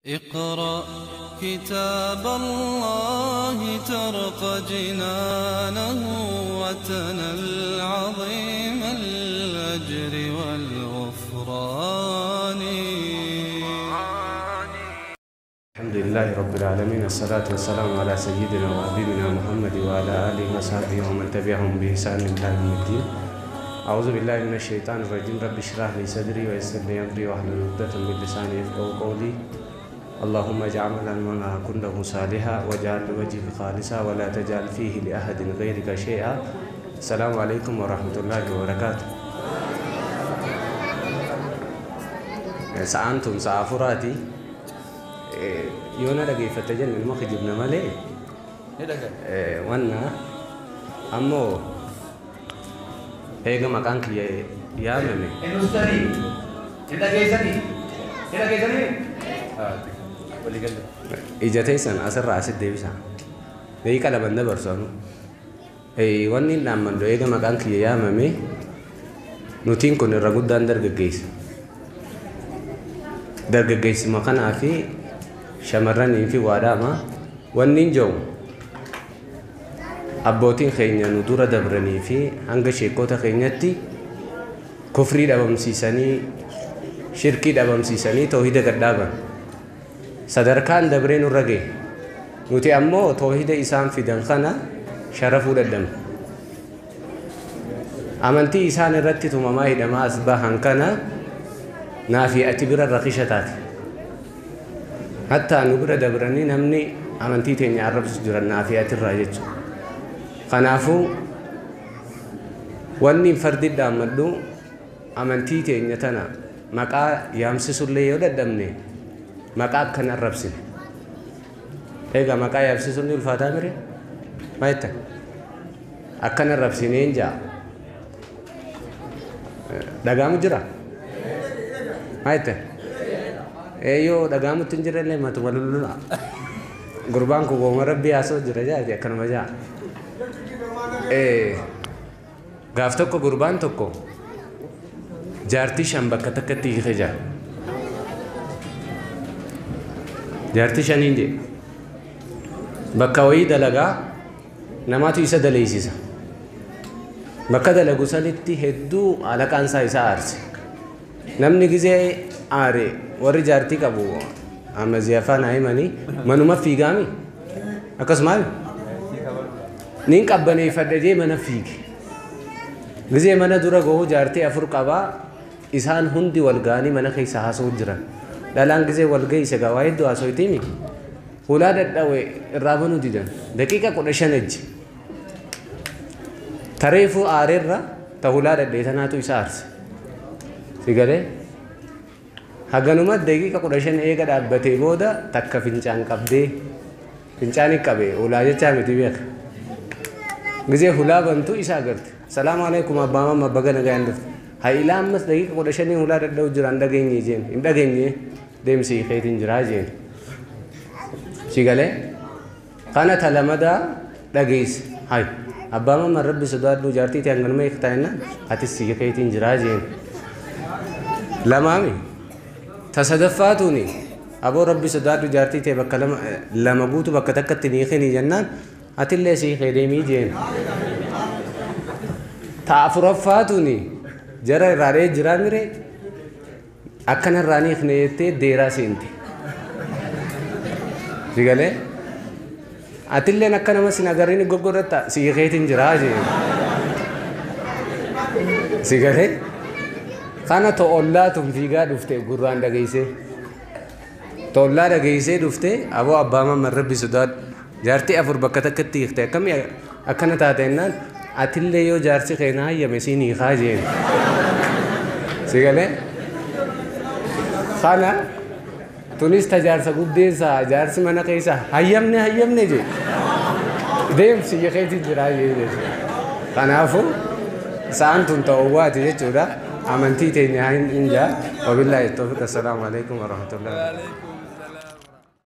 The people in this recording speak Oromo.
اقرأ كتاب الله ترق جنانه وتنل عظيم الأجر والغفران. الحمد لله رب العالمين، الصلاة والسلام على سيدنا وحبيبنا محمد وعلى آله وصحبه ومن تبعهم بإحسان إلى يوم الدين. أعوذ بالله من الشيطان الرجيم. رب اشرح لي صدري ويسر لي أمري واحلل عقدة من لساني يفقهوا قولي. اللهم اجعل عملنا كله صالحا واجعل لوجهك خالصا ولا تجعل فيه لأحد غيرك شيئا. السلام عليكم ورحمة الله وبركاته. سأنتم سأفراتي yoona dhageeffatte jenne ilma kijibna malee wanna ammoo eega maqaan kiyya yaamame ija teessan asirraa asit deebisa daqiiqa laban dabarsu anu wanni hin dhaammadhu eega maqaan kiyya yaamame nutiin kun irra guddaan dargaggeessa dargaggeessuma kanaa fi shamarranii fi waadhaama wanni hin jiru abbootiin keenya nu dura dabranii fi hanga sheekota keenyatti kufrii dhabamsiisanii shirkii dhabamsiisanii toohida gadhaaban sadarkaan dabree nurra ga'e nuti ammoo toohida isaan fidan kana sharafuu dadhabne amantii isaan irratti tumamaa hidhamaa as bahan kana naafi ati bira rakisha taate hatta nu bira dabranii namni amantii teenya arrabsu jiran naafi atirraa jechuudha. Kanaafuu wanni fardi dhaammadhu amantii teenya tana maqaa yaamsisullee yoo dadhabne maqaa akkan arrabsine. Egaa maqaa yaamsisuun ni ulfaataa mire? Maal jetta? Akkan arrabsineen jaa. Dhagaamu jira? Maal jetta? Eeyyoo dhagaamutti hin jirrellee matuma lullula. Gurbaan kun wooma rabbii haasoo jira jaati akkanuma jaa. Gaaf tokko gurbaan tokko jaartii shan bakka takkatti hiike jaa. Jaartii shaniin jee bakka wayii dalagaa namaatu isa daleessisa. Bakka dalagu sanitti hedduu alaqaan isaa isa aarse. Namni gizee aare warri jaartii qabu amma ziyafaa naa himanii manuma fiigaami akkasumaa nin qabbaneeffadha jee mana fiige. Gizee mana dura gahu jaartii afur qabaa isaan hundi wal ga'anii mana keessa haasa'u jiran. Dhalaan gizee wal ga'ise gaa waa hedduu haasa'itiimi hulaa dadhawe irraa banuu didan daqiiqa 15 ejji. Tareefuu aareerra ta hulaa dadhee tanaatu isa aarse. Si galee haganuma daqiiqa 15 eega dhaabbatee booda takka fincaan qabdee fincaani qabe hulaa jechaa miti beeka. Gizee hulaa bantu isa agarte. Salaamu alaikum abbaa mamma baga nagaan dhufte. Haa ilaa ammas daqiiqa 15 hulaa dadha'u jira hin dhageenye jeen hin dhageenye deemsi keetiin jiraa jeen. Si galee kana talamadaa dhageesse. Hay abbaa mamma rabbi sodaadhu jaartii ta'e hanganuma eegtaa jennaan atis si keetiin jiraa jeen. Lamaami tasadaffaatuuni aboo rabbi sodaadhu jaartii ta'e bakka lama guutu bakka takkatti ni keni jennaan atillee si deemii jeen. Ta afuraffaatuuni jara irraa dhee jiraa mire akkana irraa ni hiikne jettee deeraa seente. Si galee atilleen akka nama sin agarriin goggodhatta si keetiin jiraa jeen. Si galee kana to'ollaa tun fiigaa dhufte gurraan dhageessee. To'ollaa dhageessee dhufte aboo abbaa mamma rabbi sodaadhu jaartii afur bakka takkatti hiikte akkamii akkana taate jennaan atillee yoo jaarsi keenya hayyame siin hiikaa jeen. Si galee kana tunis ta jaarsa guddeessaa jaarsi mana keessa hayyamne hayyamne jee deemsi keetii jiraa jee. Kanaafuu sa'aan tun ta'uwaati jechuudha. Amantii teenya hin jaa. Wabillaahi tawfiq. Assalaamu alaikum warahmatullahi.